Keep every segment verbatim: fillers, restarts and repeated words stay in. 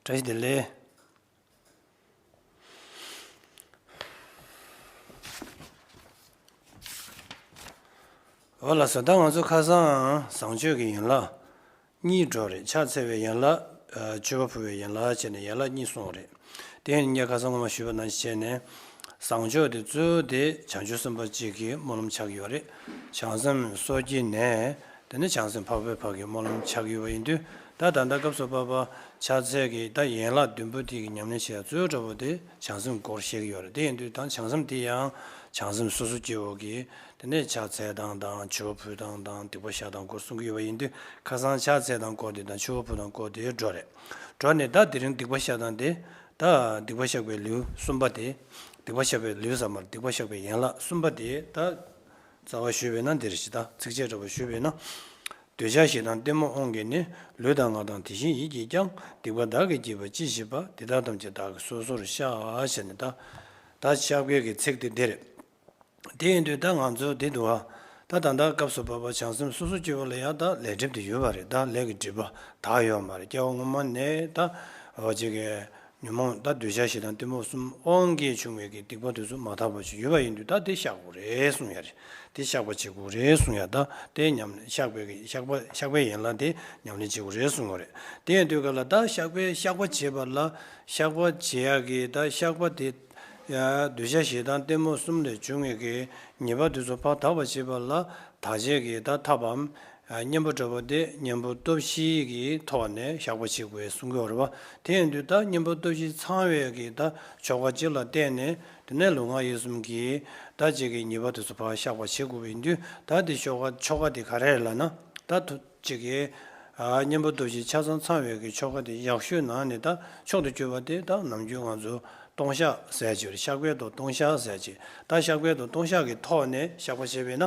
བཀྲ་ཤིས་བདེ་ལེགས། འོ་ལགས་སོ། ད་ང་ཚོ་ཁ་སང་བཟང་སྤྱོད་ཀྱི་ཡན་ལག་གཉིས་འགྲོ་རེད། ཕྱག་འཚལ་བའི་ཡན་ལག་ཨ་མཆོད་པ་ཕུལ་བའི་ཡན་ལག་བྱས་ནས་ཡན་ལག་གཉིས་སོང་བ་རེད། དེ་ཡིན་ངས་ཁ་སང་སྔོན་མ་ཞུས་པ་ནང་བཞིན་བྱས་ནས། བཟང་སྤྱོད་དེ་གཙོ་བོ་དེ་བྱང་ཆུབ་སེམས་དཔའ་གཅིག་གི་སྨོན་ལམ་ཆགས་ཀྱི་ཡོད་རེད། བྱང་སེམས་སོ་སྐྱེ་ནས་དེ་ནས་བྱང་སེམས་འཕགས་པའི་བར་གྱི་སྨོན་ལམ་ཆགས་ཀྱི་ཡོད་པ་ཡིན་དུས། ད་ད་ལྟ་སྐབས་སུ་བབ་པ་ཕྱག་འཚལ་གྱི་ད་ཡན་ལག་བདུན་པོ་དེ་གི་ཉམས་ལེན་བྱེད་ཡ་གཙོ་བོ་འདྲ་པོ་དེ་བྱང་སེམས་སྐོར་བཤད་ཀྱི་ཡོད་རེད། དེ་ཡིན་དུས་ད་བྱང་སེམས་དེ་ཡང་བྱང་སེམས་སོ་སོ་སྐྱེ་བོ་གི་དེ་ནས་ཕྱག་འཚལ་སྟངས་དང་མཆོད་པ་ཕུལ་སྟངས་དང་སྡིག་པ་བཤགས་སྟངས་སྐོར་གསུང་གི་ཡོད་པ་ཡིན་དུས། ཁ་སང་ཕྱག་འཚལ་སྟངས་སྐོར་དེ་དང་མཆོད་པ་ཕུལ་སྟངས་སྐོར་དེ་འགྲོ་རེད། འགྲོ་ནས་ད་དེ་རིང་སྡིག་པ་བཤགས་སྟངས་དེ། ད་སྡིག་པ་བཤགས་པའི་ལེའུ་གསུམ་པ་དེ། སྡིག་པ་བཤགས་པའི་ལེའུ་ཟེར་མ་རེད། སྡིག་པ་བཤགས་པའི་ཡན་ལག་གསུམ་པ་དེ་ད། རྩ་བ་ཞུས་པས་ན་འདིར་ཞེས་ད་ཚིགས་བཅད་འདྲ་པོ་ཞུས་པས་ན། འདོད་ཆགས་ཞེ་སྡང་གཏི་མུག་དབང་གིས་ནི། ལུས་དང་ངག་དང་དེ་བཞིན་ཡིད་ཀྱིས་ཀྱང་། སྡིག་པ་བདག་གིས་བགྱིས་པ་ཅི་ཞིག་པ། དེ་དག་ཐམས་ཅད་བདག་གིས་སོ་སོར་བཤགས། ཞེས་ནས་ད། ད་བཤགས་པའི་གི་ཚིག་དེ་འདི་རེད། དེ་ཡིན་དུས་ད་ང་ཚོ་འདི་འདུག་ཨ། ད་ད་ལྟ་སྐབས་སུ་བབ་པ་བྱང་སེམས་སོ་སོ་སྐྱེ་བོ་ལ་ཡང་ད་ལས་སྒྲིབ་དེ་ཡོད་པ་རེད། ད་ལས་ཀྱི་སྒྲིབ་པ་དག་ཡོད་མ་རེད། སྐྱེ་བ་སྔོན་མ་ནས་ད་འོ་ཅིག་གི་ཉོན་མོངས་ད་འདོད་ཆགས་ཞེ་སྡང་གཏི་མུག་གསུམ་དབང་གིས་བྱུང་བའི་གི་སྡིག་པ་དེ་ཚོ་མ་དག་པ་ཞིག་ཡོད་པ་ཡིན་དུས། ད་དེ་བཤགས་དགོས་རེད་གསུང་ཡ་རེད། དེ་བཤགས་པ་བྱེད་དགོས་རེད་གསུང་ཡ། ད་དེ་ཉམས་བཤགས་པའི་གི་བཤགས་པ་བཤགས་པའི་ཡན་ལག་དེ་ཉམས་ལེན་བྱེད་དགོས་རེད་གསུང་ཡ་རེད། དེ་ཡིན་དུས་ག་ལ་ད་བཤགས་པའི་བཤགས་པ་བྱེད་པ་ལ་བཤགས་པ་བྱེད་ཡ་གི་ད་བཤགས་པ་དེ། ཡ། འདོད་ཆགས་ཞེ་སྡང་གཏི་མུག་གསུམ་ལས་བྱུང་བའི་གི་ཉེས་པ་དེ་ཚོ་ཕར་དག་པ་བྱེད་པ་ལ་དག་བྱེད་ཀྱི་ད་ཐབས་བམ། གཉེན་པོ་འདྲ་པོ་དེ་གཉེན་པོ་སྟོབས་བཞི་གི་ཐོག་ནས་བཤགས་པ་བྱེད་དགོས་གསུང་གི་ཡོད་རེད་པ། དེ་ཡིན་དུས་ད་གཉེན་པོ་སྟོབས་བཞི་ཚང་བའི་གི་ད་ཆོ་ག་གཅིག་ལ་བརྟེན་ནས། དེ་ནས་ལུས་ངག་ཡིད་གསུམ་གྱི་ད་ཅིག་གི་ཉེས་པ་དེ་ཚོ་ཕར་བཤགས་པ་བྱེད་དགོས་པ་ཡིན་དུས། ད་དེ་ཆོ་ག་ཆོ་ག་དེ་ག་རེ་རེད་ལབ་ན། ད་ཐུ་ཅིག་གི་ཨ་གཉེན་པོ་སྟོབས་བཞི་ཆ་ཚང་ཚང་བའི་གི་ཆོ་ག་དེ་ཡག་ཤོས་ནང་ནས་ད་མཆོག་ཏུ་གྱུར་པ་དེ་ད་ནམ་རྒྱུན་ང་ཚོ་ལྟུང་བཤགས་ཟེར་གྱི་རེད། བཤགས་པ་དང་ལྟུང་བཤགས་ཟེར་གྱི། ད་བཤགས་པ་དང་ལྟུང་བཤགས་ཀྱི་ཐོག་ནས་བཤགས་པ་བྱས་པས་ན།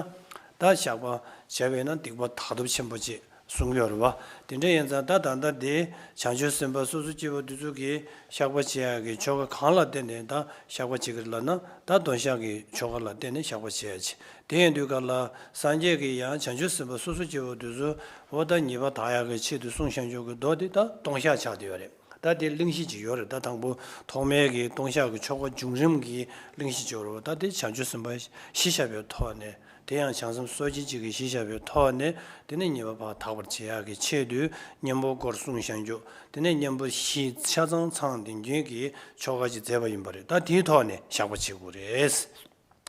ད་བཤགས་པ་བྱས་པས་ན་སྡིག་པ་དག་ཐབས་ཆེན་པོ་ཅིག་གསུང་གི་ཡོད་རེད་པ། དེ་འདྲ་ཡིན་ཙང་ད་ད་ལྟ་དེ་བྱང་ཆུབ་སེམས་དཔའ་སོ་སོ་སྐྱེ་བོ་དེ་ཚོ་གིས་བཤགས་པ་བྱེད་ཡག་གི་ཆོ་ག་གང་ལ་བརྟེན་ནས་ད་བཤགས་པ་བྱེད་ཀྱི་རེད་ལབ་ན། ད་ལྟུང་བཤགས་ཀྱི་ཆོ་ག་ལ་བརྟེན་ནས་བཤགས་པ་བྱེད་ཡག་ཅིག། དེ་ཡིན་དུས་ག་ལ་སངས་རྒྱས་ཀྱིས་ཡང་བྱང་ཆུབ་སེམས་དཔའ་སོ་སོ་སྐྱེ་བོ་དེ་ཚོ་འོ་ད་ཉེས་པ་དག་ཡག་གི་ཆེད་དུ་གསུངས་བཞག་ཆོག་གི་མདོ་དེ་ད་ལྟུང་བཤགས་ཆགས་བསྡད་ཡོད་རེད། ད་དེ་གླེང་གཞི་ཅིག་ཡོད་རེད། ད་དང་པོ་ཐོག་མའི་གི་ལྟུང་བཤགས་ཀྱི་ཆོ་ག་བྱུང་རིམ་གྱི་གླེང་གཞི་ཅིག་ཡོད་རེད། ད་དེ་བྱང་ཆུབ་སེམས་དཔའ་གཞི་བཞག་པའི་ཐོག་ནས། དེ་ཡང་བྱང་སེམས་སོ་སྐྱེ་གཅིག་གི་གཞི་བཞག་པའི་ཐོག་ནས། དེ་ནས་ཉེས་པ་ཕར་དག་པར་བྱེད་ཡག་གི་ཆེད་དུ་གཉེན་པོ་སྐོར་གསུངས་བཞག་ཆོག། དེ་ནས་གཉེན་པོ་བཞི་ཆ་ཚང་ཚང་བསྡད་མཁན་གྱི་ཆོ་ག་ཅིག་མཛད་པ་ཡིན་པ་རེད། ད་དེའི་ཐོག་ནས་བཤགས་པ་བྱེད་དགོས་རེད།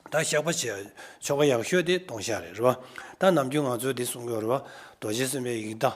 ད་བཤགས་པ་བྱེད་ཆོ་ག་ཡག་ཤོས་དེ་ལྟུང་བཤགས་རེད། རེད་པ། ད་ནམ་རྒྱུན་ང་ཚོས་དེ་གསུང་གི་ཡོད་རེད་པ། རྡོ་རྗེ་སེམས་དཔའི་ཡིག་བརྡ།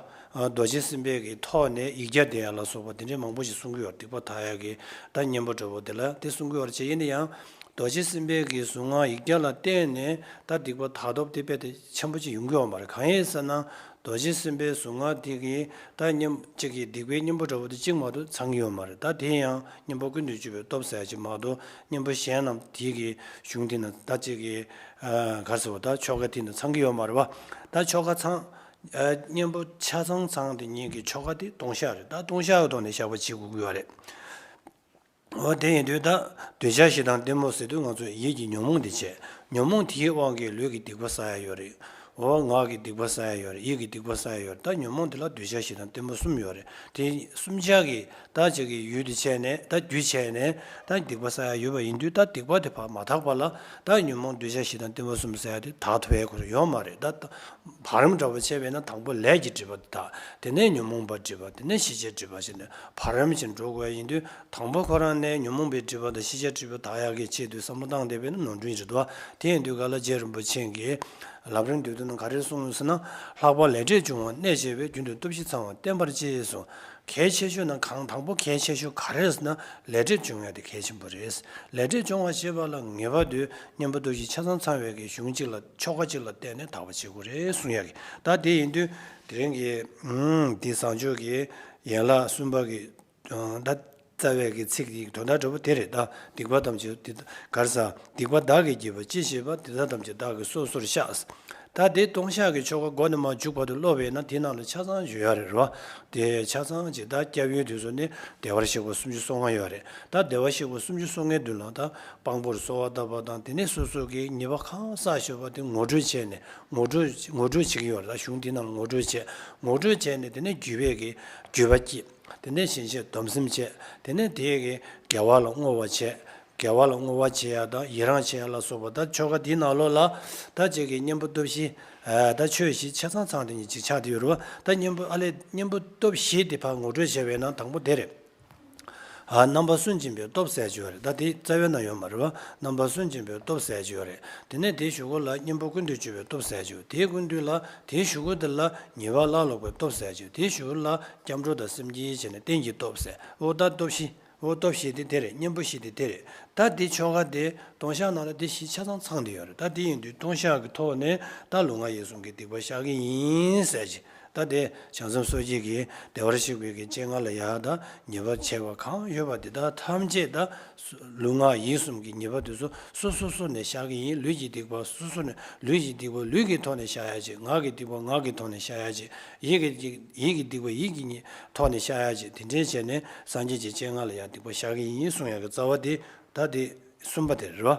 རྡོ་རྗེ་སེམས་དཔའི་གི་ཐོག་ནས་ཡིག་བརྒྱ་བཟླས་ཡ་ལ་སོགས་པ་དེ་འདྲའི་མང་པོ་ཞིག་གསུང་གི་ཡོད་རེད། སྡིག་པ་དག་ཡ་གི་ད་གཉེན་པོ་འདྲ་པོ་དེ་ལ་དེ་གསུང་གི་ཡོད་རེད། བྱས་ཡིན་ན་ཡང་རྡོ་རྗེ་སེམས་དཔའི་གི་གཟུངས་སྔགས་ཡིག་བརྒྱ་ལ་བརྟེན་ནས་ད་སྡིག་པ་དག་ཐབས་དེ་དཔེ་དེ་ཆེན་པོ་ཅིག་ཡོང་གི་ཡོད་མ་རེད། གང་ཡིན་ཟེར་ན། རྡོ་རྗེ་སེམས་དཔའི་གཟུངས་སྔགས་དེ་གི་ད་གཉེན་གཅིག་གི་སྡིག་པའི་གཉེན་པོ་འདྲ་པོ་དེ་གཅིག་མ་གཏོགས་ཚང་གི་ཡོད་མ་རེད། ད་དེ་ཡང་གཉེན་པོ་ཀུན་ཏུ་སྤྱོད་པའི་སྟོབས་ཟེར་ཡ་ཅིག་མ་གཏོགས། གཉེན་པོ་གཞན་རྣམས་དེ་གི་གཞུང་དེ་ན་ད་གཅིག་གི་ཨ་ག་རེ་ཟེར་བ། ད་ཆོ་ག་དེ་ན་ཚང་གི་ཡོད་མ་རེད་པ། ད་ཆོ་ག་ཚང་ཨ་གཉེན་པོ་ཆ་ཚང་ཚང་དེ་གཉིས་ཀྱི་ཆོ་ག་དེ་ལྟུང་བཤགས་རེད། ད་ལྟུང་བཤགས་ཀྱི་ཐོག་ནས་བཤགས་པ་བྱེད་དགོས་ཀྱི་ཡོད་རེད། འོ་དེ་ཡིན་དུས་ད་འདོད་ཆགས་ཞེ་སྡང་གཏི་མུག་ཟེར་དུས་ང་ཚོ་ཡིད་ཀྱི་ཉོན་མོངས་དེ་བྱས། ཉོན་མོངས་དེའི་དབང་གིས་ལུས་ཀྱི་སྡིག་པ་བསགས་ཡ་ཡོད་རེད། འོ་ངག་གི་སྡིག་པ་བསགས་ཡ་ཡོད་རེད། ཡིད་ཀྱི་སྡིག་པ་བསགས་ཡ་ཡོད་རེད། ད་ཉོན་མོངས་དེ་ལ་འདོད་ཆགས་ཞེ་སྡང་གཏི་མུག་གསུམ་ཡོད་རེད། དེ་གསུམ་ཆ་གི་ད་ཅིག་གི་ཡུལ་དེ་བྱས་ནས། ད་རྒྱུ་བྱས་ནས་ད་སྡིག་པ་བསགས་ཡ་ཡོད་པ་ཡིན་དུས། ད་སྡིག་པ་དེ་ཕར་མ་དག་པ་ལ་ད་ཉོན་མོངས་འདོད་ཆགས་ཞེ་སྡང་གཏི་མུག་གསུམ་ཟེར་ཡ་དེ་དག་ཐུབ་ཡ་ཁོ་རང་ཡོད་མ་རེད། ད་བར་རིམ་འདྲ་པོ་བྱས་པས་ན་དང་པོ་ལས་ཀྱི་སྒྲིབ་པ་དེ་དག། དེ་ནས་ཉོན་མོངས་པ་སྒྲིབ་པ། དེ་ནས་ཤེས་བྱའི་སྒྲིབ་པ་བྱས་ནས་བར་རིམ་བཞིན་འགྲོ་དགོས་ཡ་ཡིན་དུས། དང་པོ་ཁོ་རང་ནས་ཉོན་མོངས་པའི་སྒྲིབ་པ་དང་ཤེས་བྱའི་སྒྲིབ་པ་དག་ཡག་གི་ཆེད་དུ་བསམ་བློ་བཏང་བསྡད་པས་ན་ནོར་འཁྲུལ་ཞིག་འདུག་པ། དེ་ཡིན་དུས་ག་ལ་རྗེ་རིན་པོ་ཆེ་གིས་ལམ་རིམ་བསྡུས་དོན་ནང་ག་རེ་གསུངས་ཡོད་ཟེར་ན། ལྷག་པར་ལས་འབྲས་འབྱུང་བ་གནད་ཆེ་བས། རྒྱུན་དུ་སྟོབས་བཞི་ཚང་བ་བསྟེན་པར་བྱེད་གསུངས། གལ་ཆེ་ཤོས་ནང་གང་དང་པོ་གལ་ཆེ་ཤོས་ག་རེ་ཟེར་ན། ལས་འབྲས་འབྱུང་ཡ་དེ་གལ་ཆེན་པོ་རེད། ལས་འབྲས་འབྱུང་བ་ཞེས་པ་ལ་ངེས་པར་དུ་གཉེན་པོ་སྟོབས་བཞི་ཆ་ཚང་ཚང་བའི་གི་གཞུང་གཅིག་ལ་ཆོ་ག་གཅིག་ལ་བརྟེན་ནས་དག་པ་བྱེད་དགོས་རེད་གསུང་ཡ་གི། ད་དེ་ཡིན་དུས་དེ་རིང་གི་ཨུམ་འདི་བཟང་སྤྱོད་ཀྱི་ཡན་ལག་གསུམ་པ་གི་ཨ་ད་རྩ་བའི་གི་ཚིག་དེའི་དོན་དག་འདྲ་པོ་དེ་རེད། ད་སྡིག་པ་ཐམས་ཅད་དེ་ག་རེ་ཟེར། སྡིག་པ་བདག་གིས་བགྱིས་པ་ཅི་ཞིག་པ། དེ་དག་ཐམས་ཅད་བདག་གིས་སོ་སོར་བཤགས། ད་དེ་ལྟུང་བཤགས་ཀྱི་ཆོ་ག་འགོ་ནས་མར་མཇུག་བར་དུ་སློབ་པ་ཡིན་ན་དེ་ནང་ལ་ཆ་ཚང་ཡོད་རེད་རོ། དེ་ཆ་ཚང་ཅིག་ད་སྐྱབས་ཡུལ་དེ་ཚོ་ནི་བདེ་བར་གཤེགས་པ་སུམ་ཅུ་སོ་ལྔ་ཡོད་རེད། ད་བདེ་བར་གཤེགས་པ་སུམ་ཅུ་སོ་ལྔའི་མདུན་ལ་ད་དཔང་པོར་གསོལ་བ་བཏབ་པ་དང་། དེ་ནས་སོ་སོ་གི་ཉེས་པ་གང་བསགས་ཡོད་པ་དེ་ངོ་སྤྲོད་བྱས་ནས། ངོ་སྤྲོད་ངོ་སྤྲོད་བྱེད་ཀྱི་ཡོད་རེད། ད་གཞུང་དེ་ནང་ལ་ངོ་སྤྲོད་བྱས། ངོ་སྤྲོད་བྱས་ནས་དེ་ནས་བརྒྱུད་པའི་གི་བརྒྱུད་པ་སྐྱེས། དེ་ནས་ཞིང་གཤེགས་སྡོམ་སེམས་བྱས། དེ་ནས་དེའི་གི་དགེ་བ་ལ་བསྔོ་བ་བྱས། དགེ་བ་ལ་བསྔོ་བ་བྱེད་ཡ་དང་ཡི་རང་བྱེད་ཡ་ལ་སོགས་པ་ད་ཆོ་ག་འདིའི་ནང་ལོགས་ལ་ད་ཅིག་གི་གཉེན་པོ་སྟོབས་བཞི། ཨ། ད་ཆོས་བཞི་ཆ་ཚང་ཚང་དེ་ཉིད་ཅིག་ཆགས་བསྡད་ཡོད་རེད་བ། ད་གཉེན་པོ་ཨ་ལས་གཉེན་པོ་སྟོབས་བཞི་དེ་ཕར་ངོ་སྤྲོད་བྱས་པས་ན་དང་པོ་དེ་རེད། ཨ། རྣམ་པར་སུན་འབྱིན་པའི་སྟོབས་ཟེར་གྱི་ཡོད་རེད། ད་དེ་རྩ་བའི་ནང་ཡོད་མ་རེད་བ། རྣམ་པར་སུན་འབྱིན་པའི་སྟོབས་ཟེར་གྱི་ཡོད་རེད། དེ་ནས་དེའི་གཞུག་གུ་ལ་གཉེན་པོ་ཀུན་ཏུ་སྤྱོད་པའི་སྟོབས་ཟེར་གྱི་ཡོད། དེའི་ཀུན་ཏུ་ལ་དེའི་གཞུག་གུ་དེ་ལ་ཉེས་པ་བླང་ལོག་པའི་སྟོབས་ཟེར་གྱི་ཡོད། དེའི་གཞུག་གུ་ལ་སྐྱབས་འགྲོ་དང་སེམས་བསྐྱེད་བྱས་ནས་རྟེན་གྱི་སྟོབས་ཟེར། འོ་ད་སྟོབས་བཞི། འོ་སྟོབས་བཞི་དེ་དེ་རེད། གཉེན་པོ་བཞི་དེ་དེ་རེད། ད་འདི་ཆོ་ག་དེ་ལྟུང་བཤགས་ནང་ལ་དེ་བཞི་ཆ་ཚང་ཚང་དེ་ཡོད་རེད། ད་དེ་ཡིན་དུས་ལྟུང་བཤགས་ཀྱི་ཐོག་ནས་ད་ལུས་ངག་ཡིད་གསུམ་གྱི་སྡིག་པ་བཤགས་ཀྱི་ཡིན་ཟེར་གྱི། ད་དེ་བྱང་སེམས་གསོ་དཔྱད་ཀྱི་བདེ་བར་གཤེགས་པའི་གི་སྤྱན་སྔར་ལ་ཡ་ད་ཉེས་པ་བྱས་པ་གང་ཡོད་པ་དེ་དག་ཐམས་ཅད་ད་ལུས་ངག་ཡིད་གསུམ་གྱི་ཉེས་པ་དེ་ཚོ་སོ་སོ་སོ་ནས་བཤགས་ཀྱི་ཡིན། ལུས་ཀྱི་སྡིག་པ་སོ་སོ་ནས། ལུས་ཀྱི་སྡིག་པ་ལུས་ཀྱི་ཐོག་ནས་བཤགས་ཡ་བྱེད། ངག་གི་སྡིག་པ་ངག་གི་ཐོག་ནས་བཤགས་ཡ་བྱེད། ཡིད་ཀྱི་སྡིག་ཡིད་ཀྱི་སྡིག་པ་ཡིད་ཀྱི་ཐོག་ནས་བཤགས་ཡ་བྱེད། དེ་འདྲས་བྱས་ནས་སངས་རྒྱས་ཀྱི་སྤྱན་སྔར་ལ་ཡང་སྡིག་པ་བཤགས་ཀྱི་ཡིན་གསུང་ཡ་གི་རྩ་བ་དེ། ད་དེ་གསུམ་པ་དེ་རེད་བ།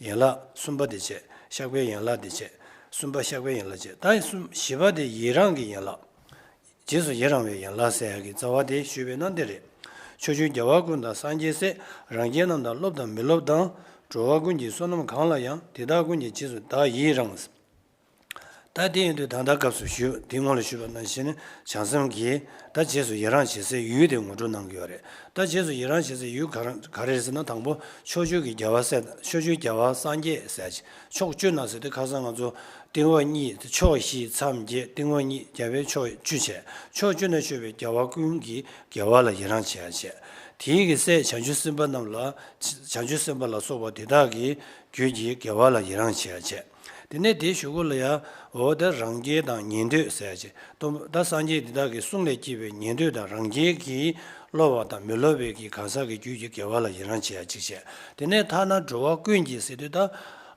ཡན་ལག་གསུམ་པ་དེ་བྱས། བཤགས་པའི་ཡན་ལག་དེ་བྱས། གསུམ་པ་བཤགས་པའི་ཡན་ལག་བྱས། ད་གསུམ་བཞི་པ་དེ་ཡི་རང་གི་ཡན་ལག་རྗེས་སུ་ཡི་རང་བའི་ཡན་ལག་ཟེར་ཡ་གི་རྩ་བ་དེ་ཞུས་པས་ན་འདི་རེད། ཕྱོགས་བཅུའི་རྒྱལ་བ་ཀུན་དང་སངས་རྒྱས་སྲས། རང་རྒྱལ་རྣམས་དང་སློབ་དང་མི་སློབ་དང་། འགྲོ་བ་ཀུན་གྱི་བསོད་ནམས་གང་ལ་ཡང་། དེ་དག་ཀུན་གྱི་རྗེས་སུ་བདག་ཡི་རང་། ད་དེ་ཡིན་དུས་ད་ལྟ་སྐབས་སུ་ཞུས་དེ་སྔོན་ལ་ཞུས་པ་ནང་བཞིན་བྱང་སེམས་ཀྱིས་ད་རྗེས་སུ་ཡི་རང་བྱེད་སའི་ཡུལ་དེ་ངོ་སྤྲོད་གནང་གི་ཡོད་རེད། ད་རྗེས་སུ་ཡི་རང་བྱེད་སའི་ཡུལ་ག་རང་ག་རེ་རེད་ཟེར་ན། དང་པོ་ཕྱོགས་བཅུ་གི་རྒྱལ་བ་སྲས། ཕྱོགས་བཅུའི་རྒྱལ་བ་སངས་རྒྱས་ཟེར་ཅིག་ཕྱོགས་བཅུ་ན་ཟེར་དུས་ཁ་སང་ང་ཚོ་སྟེང་འོག་གཉིས། ཕྱོགས་བཞི་མཚམས་བརྒྱད། སྟེང་འོག་གཉིས། རྒྱལ་བའི་ཕྱོགས་བཅུ་བྱས། ཕྱོགས་བཅུ་ན་བཞུགས་པའི་རྒྱལ་བ་ཀུན་གྱི་དགེ་བ་ལ་ཡི་རང་བྱེད་ཡ་བྱས། དེའི་གི་སྲས་བྱང་ཆུབ་སེམས་དཔའ་རྣམས་ལ། བྱང་ཆུབ་སེམས་དཔའ་ལ་སོགས་པ་དེ་དག་གི་རྒྱུད་ཀྱི་དགེ་བ་ལ་ཡི་རང་བྱེད་ཡ་བྱས། དེ་ནས་དེའི་གཞུག་གུ་ལ་ཡང་འོ་ད་རང་རྒྱལ་དང་ཉན་ཐོས་ཟེར་ཡ་བྱས། ད་སངས་རྒྱས་དེ་དག་གི་གསུང་ལས་སྐྱེས་པའི་ཉན་ཐོས་དང་རང་རྒྱལ་གྱིས་སློབ་པ་དང་མི་སློབ་པའི་གི་གང་ཟག་གི་རྒྱུད་ཀྱི་དགེ་བ་ལ་ཡི་རང་བྱེད་ཡ་གཅིག་བྱས། དེ་ནས་ཐ་ན་འགྲོ་བ་ཀུན་གྱི་ཟེར་དུས་ད་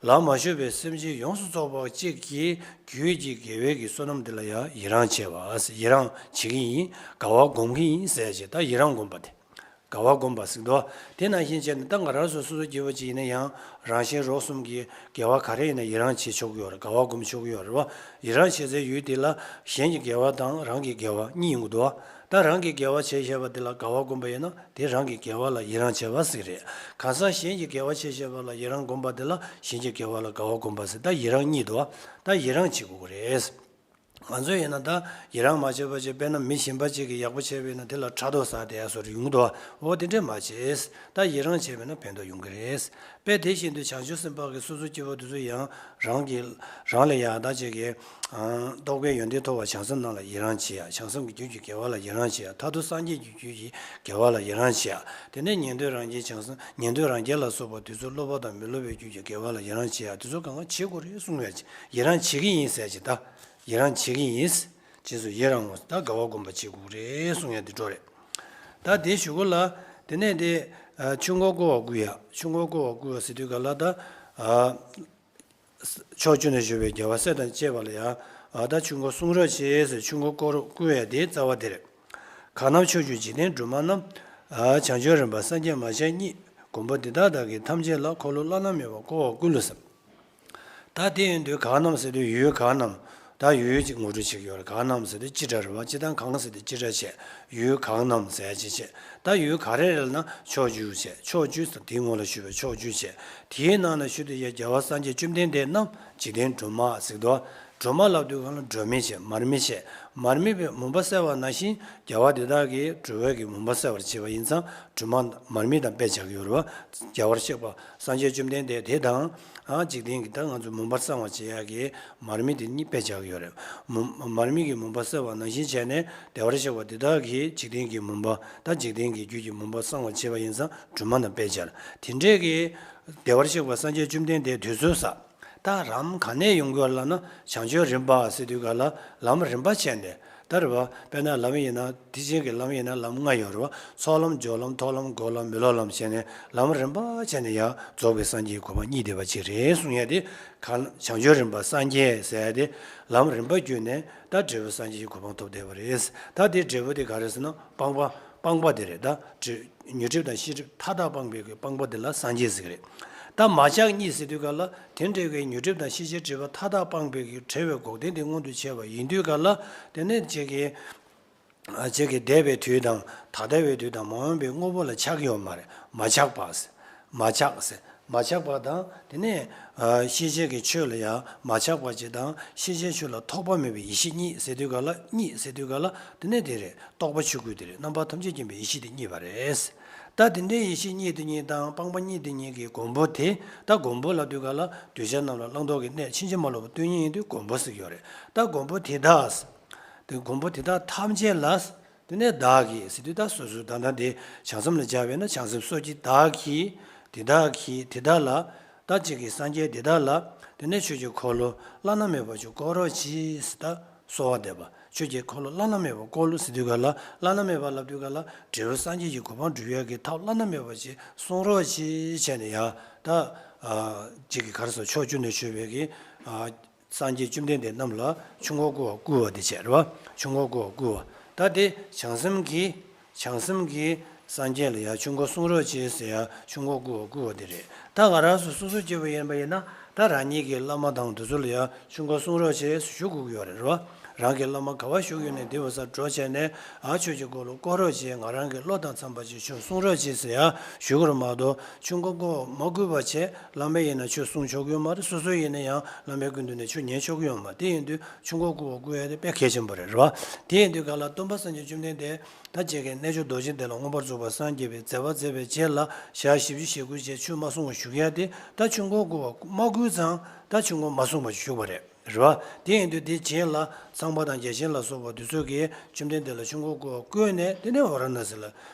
ལམ་མ་ཞུགས་པའི་སེམས་ཅན་ཡོངས་སུ་རྫོགས་པ་གཅིག་གི་རྒྱུད་ཀྱི་དགེ་བའི་གི་བསོད་ནམས་དེ་ལ་ཡང་ཡི་རང་བྱེད་པ། ཡི་རང་བྱེད་ཀྱི་ཡིན། དགའ་བ་སྒོམ་གྱི་ཡིན་ཟེར་བྱས། ད་ཡི་རང་སྒོམ་པ་དེ། དགའ་བ་སྒོམ་པ་ཟེར་དོ། དེ་ནང་བཞིན་བྱས་ནས་ད་ང་རང་ཚོ་སོ་སོ་སྐྱེ་བོ་ཅིག་ཡིན་ན་ཡང་རང་གཞན་རོགས་གསུམ་གྱི་དགེ་བ་ག་རེ་ཡིན་ན་ཡི་རང་བྱེད་ཆོག་གི་ཡོད་རེད། དགའ་བ་སྒོམ་ཆོག་གི་ཡོད་རེད་བ། ཡི་རང་བྱེད་སའི་ཡུལ་དེ་ལ་གཞན་གྱི་དགེ་བ་དང་རང་གི་དགེ་བ་གཉིས་ཡོང་གི་འདུག་བ། ད་རང་གི་དགེ་བ་བྱས་བཞག་པ་དེ་ལ་དགའ་བ་སྒོམ་པ་ཡིན་ན་དེ་རང་གི་དགེ་བ་ལ་ཡི་རང་བྱས་པ་ཟེར་རེད། གང་ཟག་གཞན་གྱི་དགེ་བ་བྱས་བཞག་པ་ལ་ཡི་རང་སྒོམ་པ་དེ་ལ་གཞན་གྱི་དགེ་བ་ལ་དགའ་བ་སྒོམ་པ་ཟེར། ད་ཡི་རང་གཉིས་འདུག་བ། ད་ཡི་རང་བྱེད་དགོས་ཀྱི་རེད། ང་ཚོ་ཡིན་ན་ད་ཡི་རང་མ་བྱས་པ་བྱས། དཔེར་ན་མི་གཞན་པ་ཅིག་གིས་ཡག་པོ་བྱས་པ་ཡིན་ན་དེ་ལ་ཕྲག་དོག་ཟ་བསྡད་ཡ་སོགས་ཡོང་གི་འདུག་འོ་དེ་འདྲས་མ་བྱེད། ད་ཡི་རང་བྱས་པ་ཡིན་ན་ཕན་ཐོགས་ཡོང་གི་རེད། དཔེ་དེ་བཞིན་དུ་བྱང་ཆུབ་སེམས་དཔའ་གི་སོ་སོ་སྐྱེ་བོ་དེ་ཚོ་ཡང་རང་གི་རང་ལ་ཡ་ད་ཅིག་གི་རྟོགས་པའི་ཡོན་ཏན་ཐོབ་པ་བྱང་སེམས་རྣམས་ལ་ཡི་རང་བྱེད་ཡ། བྱང་སེམས་ཀྱི་རྒྱུད་ཀྱི་དགེ་བ་ལ་ཡི་རང་བྱེད་ཡ། མཐར་ཐུག་སངས་རྒྱས་ཀྱི་རྒྱུད་ཀྱི་དགེ་བ་ལ་ཡི་རང་བྱེད་ཡ། དེ་ནས་ཉན་ཐོས་རང་རྒྱལ་བྱང་སེམས་ཉན་ཐོས་རང་རྒྱལ་ལ་སོགས་པ་དེ་ཚོ་སློབ་པ་དང་མི་སློབ་པའི་རྒྱུད་ཀྱི་དགེ་བ་ལ་ཡི་རང་བྱེད་ཡ། དེ་ཚོ་གང་ག་བྱེད་དགོས་རེད་གསུང་ཡ། ཡི་རང་བྱེད་ཀྱི་ཡིན་ཟེར་གྱི་ད། ཡི་རང་བྱེད་ཀྱི་ཡིན། རྗེས་སུ་ཡི་རང་ངོ་། ད་དགའ་བ་སྒོམ་པ་བྱེད་དགོས་རེད་གསུང་ཡ་དེ་འགྲོ་རེད། ད་དེའི་གཞུག་གུ་ལ་དེ་ནས་དེ་ཆོས་འཁོར་བསྐོར་བ་བསྐུལ་ཡ། ཆོས་འཁོར་བསྐོར་བ་བསྐུལ་བ་ཟེར་དུས་ག་ལ་ད་ཕྱོགས་བཅུ་ན་བཞུགས་པའི་རྒྱལ་བ་སྲས་དང་བཅས་པ་ལ་ཡང་ད་ཆོས་འཁོར་གསུང་རོགས་བྱེད་ཟེར་ཆོས་འཁོར་བསྐོར་བསྐུལ་ཡ་དེའི་རྩ་བ་དེ་རེད། གང་རྣམས་ཕྱོགས་བཅུའི་འཇིག་རྟེན་སྒྲོན་མ་རྣམས། བྱང་ཆུབ་རིམ་པ་སངས་རྒྱས་མ་ཆེན་གཉིས། མགོན་པོ་འདི་དག་བདག་གིས་ཐམས་ཅད་ལ། འཁོར་ལོ་བླ་ན་མེད་པ་བསྐོར་བར་བསྐུལ་ལོ་ཟེར། ད་དེ་ཡིན་དུས་གང་རྣམས་ཟེར་དུས་ཡུལ་གང་རྣམས། ད་ཡུལ་གཅིག་ངོ་སྤྲོད་བྱེད་ཀྱི་ཡོད་རེད། གང་རྣམས་ཟེར་དུས་སྤྱི་སྒྲ་རེད་བ། སྤྱི་དང་གང་ཟེར་དུས་སྤྱི་སྒྲ་བྱས། ཡུལ་གང་རྣམས་ཟེར་ཡ་ཅིག་བྱས། ད་ཡུལ་ག་རེ་རེད་ལབ་ན་ཕྱོགས་བཅུ་བྱས། ཕྱོགས་བཅུ་ཟེར་དེའི་སྔོན་ལ་ཞུས་པའི་ཕྱོགས་བཅུ་བྱས། དེའི་ནང་ན་ཞུ་དུས་ཡ་རྒྱལ་བ་སངས་རྒྱས་བཅོམ་ལྡན་འདས་རྣམས་འཇིག་རྟེན་སྒྲོན་མ་ཟེར་གི་འདུག་སྒྲོན་མ་ལབ་དུས་གང་ལ་སྒྲོན་མེ་བྱས། མར་མེ་བྱས། མར་མེ་བས་མུན་པ་བསལ་བ་ནང་བཞིན་རྒྱལ་བ་དེ་དག་གིས་འགྲོ་བའི་གི་མུན་པ་བསལ་བར་བྱེད་པ་ཡིན་ཙང་སྒྲོན་མ་མར་མེ་དང་དཔེ་བྱ་གི་ཡོད་རེད་བ། རྒྱལ་བར་གཤེགས་པ་སངས་རྒྱས་བཅོམ་ལྡན་འདས་དེ་དང་། ཨ། འཇིག་རྟེན་གྱི་ད་ང་ཚོ་མུན་པ་སངས་པར་བྱེད་ཡག་གི་མར་མེ་དེ་གཉིས་དཔེ་བྱ་གི་ཡོད་རེད། མུན། མར་མེ་གི་མུན་པ་བསལ་བ་ནང་བཞིན་བྱས་ནས་བདེ་བར་གཤེགས་པ་དེ་དག་གིས་འཇིག་རྟེན་གྱི་མུན་པ། ད་འཇིག་རྟེན་གྱི་རྒྱུད་ཀྱི་མུན་པ་སངས་པར་བྱེད་པ་ཡིན་ཙང་སྒྲོན་མ་དང་དཔེ་སྦྱར། དེ་འདྲས་ཀྱི་བདེ་བར་གཤེགས་པ་སངས་རྒྱས་བཅོམ་ལྡན་འདས་དུས་ཚོད་ས། ད་ལམ་ག་ནས་ཡོང་གི་ཡོད་ལབ་ན་བྱང་ཆུབ་རིམ་པ་ཟེར་དུས་ག་ལ་ལམ་རིམ་པ་བྱས་ནས། ད་རེད་བ། དཔེར་ན་ལམ་ཡིན་ན་དེ་བཞིན་གྱི་ལམ་ཡིན་ན་ལམ་ལྔ་ཡོད་རེད་བ། ཚོགས་ལམ་སྦྱོར་ལམ་ཐོག་ལམ་སྒོམ་ལམ་མི་སློབ་ལམ་བྱས་ནས་ལམ་རིམ་པ་བྱས་ནས་ཡང་རྫོགས་པའི་སངས་རྒྱས་ཀྱི་གོ་འཕང་གཉིས་བསྡད་པ་ཅིག་རེད་གསུང་ཡ་དེ། གང་བྱང་ཆུབ་རིམ་པ་སངས་རྒྱས་ཟེར་ཡ་དེ་ལམ་རིམ་པ་བརྒྱུད་ནས་ད་འབྲས་བུ་སངས་རྒྱས་ཀྱི་གོ་འཕང་ཐོབ་བསྡད་པ་རེད། ད་དེ་འབྲས་བུ་དེ་ག་རེ་ཟེར་ན་སྤངས་པ་སྤངས་པ་དེ་རེད་ད། ཉོན་སྒྲིབ་དང་ཤེས་སྒྲིབ་མཐའ་དག་སྤངས་པའི་གི་སྤངས་པ་དེ་ལ་སངས་རྒྱས་ཟེར་གི་རེད། ད་མ་ཆགས་གཉིད་ཟེར་དུས་ག་ལ་དེ་འདྲ་བའི་ཉོན་སྒྲིབ་དང་ཤེས་བྱའི་སྒྲིབ་པ་མཐའ་དག་སྤངས་པའི་གི་བྲལ་བའི་འགོག་བདེན་དེ་མངོན་དུ་བྱས་པ་ཡིན་དུས་ག་ལ། དེ་ནས་ཅིག་གི་ཅིག་གི་འདས་པའི་དུས་དང་ད་ལྟ་བའི་དུས་དང་མ་འོངས་པའི་དངོས་པོ་ལ་ཆགས་ཀྱི་ཡོད་མ་རེད། མ་ཆགས་པ་ཟེར། མ་ཆགས་ཟེར། མ་ཆགས་པ་དང་དེ་ནས་ཨ་ཤེས་བྱའི་གི་ཆོས་ལ་ཡང་མ་ཆགས་པ་ཅིག་དང་ཤེས་བྱའི་ཆོས་ལ་ཐོགས་པ་མེད་པའི་ཡེ་ཤེས་གཉིས་ཟེར་དུས་ག་ལ། གཉིས་ཟེར་དུས་ག་ལ་དེ་ནས་དེ་རེད། རྟོག་པ་ཆོས་སྐུ་དེ་རེད། རྣམ་པ་ཐམས་ཅད་མཁྱེན་པའི་ཡེ་ཤེས་དེ་གཉིས་པ་རེད། ད་དེ་འདྲའི་ཡེ་ཤེས་གཉིས་དེ་གཉིས་དང་སྤངས་པ་གཉིས་དེ་གཉིས་ཀྱི་གོ་འཕང་དེ། ད་གོ་འཕང་ལབ་དུས་ག་ལ་གདུལ་བྱ་རྣམས་ལ་བླང་དོར་གྱི་གནས་ཕྱིན་ཅི་མ་ལོག་པ་སྟོན་ཉིད་ཡིན་དུས་གོ་འཕང་ཟེར་གྱི་ཡོད་རེད། ད་གོ་འཕང་དེ་དག་དེ་གོ་འཕང་དེ་དག་ཐམས་ཅད་ལ། དེ་ནས་བདག་གིས་ཟེར་དུས་ད་སོ་སོའི་ད་ལྟ་དེ་བྱང་སེམས་ལ་སྦྱར་བས་ན་བྱང་སེམས་སོ་སྐྱེ་བདག་གིས། དེ་དག་གིས་དེ་དག་ལ། ད་ཅིག་གི་སངས་རྒྱས་དེ་དག་ལ། དེ་ནས་ཆོས་ཀྱི་འཁོར་ལོ་བླ་ན་མེད་པ་ཅིག་བསྐོར་རོགས་གྱིས་ཟེར། ད་གསོལ་བ་འདེབས་པ། ཆོས་ཀྱི་འཁོར་ལོ་བླ་ན་མེད་པ་བསྐོར་ལོ་ཟེར་དུས་ག་ལ། བླ་ན་མེད་པ་ལབ་དུས་ག་ལ་འབྲས་བུ་སངས་རྒྱས་ཀྱི་གོ་འཕང་སྒྲུབ་ཡས་ཀྱི་ཐབས་བླ་ན་མེད་པ་ཅིག་གསུང་རོགས་གྱིས་བྱས་ནས་ཡང་ད། ཨ་ཅིག་གི་ག་རེ་ཟེར། ཕྱོགས་བཅུ་ནས་བྱོན་པའི་གི་ཨ་སངས་རྒྱས་བཅོམ་ལྡན་འདས་རྣམས་ལ་ཆོས་འཁོར་བསྐོར་བ་བསྐུལ་བ་དེ་བྱས་རེད་བ། ཆོས་འཁོར་བསྐོར་བ་བསྐུལ་བ། ད་དེ་བྱང་སེམས་ཀྱིས། བྱང་སེམས་ཀྱིས་སངས་རྒྱས་ལ་ཡང་ཆོས་འཁོར་གསུང་རོགས་གྱིས་ཟེར་ཡང་ཆོས་འཁོར་བསྐུར་བ་བསྐུལ་བ་དེ་རེད། ད་ང་རང་ཚོ་སོ་སོ་སྐྱེ་བོ་ཡིན་པ་ཡིན་ན་ད་རང་ཉིད་ཀྱི་བླ་མ་དང་དེ་ཚོ་ལ་ཡང་ཆོས་འཁོར་གསུང་རོགས་གྱིས་ཞུ་དགོས་ཀྱི་ཡོད་རེད་བ། རང་གི་བླ་མ་ག་བ་བཞུགས་ཡོད་ནས་དེ་བ་ས་འགྲོ་བྱས་ནས་ཨ་ཆོས་ཀྱི་འཁོར་ལོ་བསྐོར་རོགས་གྱིས། ང་རང་གི་བློ་དང་འཚམས་པ་ཅིག་ཆོས་གསུང་རོགས་གྱིས་ཟེར་ཡང་ཞུ་དགོས་རེད་མ་གཏོགས་ཆོས་འཁོར་བསྐོར་བ་མ་བསྐུལ་བ་བྱས། བླ་མ་ཡིན་ན་ཆོས་གསུང་ཆོག་གི་ཡོད་མ་རེད། སོ་སོ་ཡིན་ན་ཡང་བླ་མའི་སྐུ་མདུན་ནས་ཆོས་ཉན་ཆོག་གི་ཡོད་མ་རེད། དེ་ཡིན་དུས་ཆོས་འཁོར་བསྐོར་བ་བསྐུལ་ཡ་དེ་དཔེ་གལ་ཆེན་པོ་རེད་རེད་བ། དེ་ཡིན་དུས་ག་ལ་སྟོན་པ་སངས་རྒྱས་བཅོམ་ལྡན་འདས་ད་ཅིག་གི་རྣལ་འབྱོར་རྡོ་རྗེ་འདི་ལ་མངོན་པར་རྫོགས་པར་སངས་རྒྱས་པའི་མཛད་པ་མཛད་པའི་རྗེས་ལ་ཞག་བཞི་བཅུ་ཞེ་དགུ་རྗེས་ཆོས་མ་གསུང་བར་བཞུགས་ཡ་དེ་ད་ཆོས་འཁོར་བསྐོར་བ་མ་བསྐུལ་ཙང་ད་ཆོས་འཁོར་མ་གསུངས་པར་བཞུགས་པ་རེད། རེད་བ། དེ་ཡིན་དུས་དེ་རྗེས་ལ་ཚངས་པ་དང་རྒྱལ་ཆེན་ལ་སོགས་པ་དེ་ཚོ་གིས་བཅོམ་ལྡན་འདས་ལ་ཆོས་འཁོར་བསྐོར་བ་བསྐུལ་ནས་དེ་ནས་ཝཱ་ར་ཎ་སི་ལ་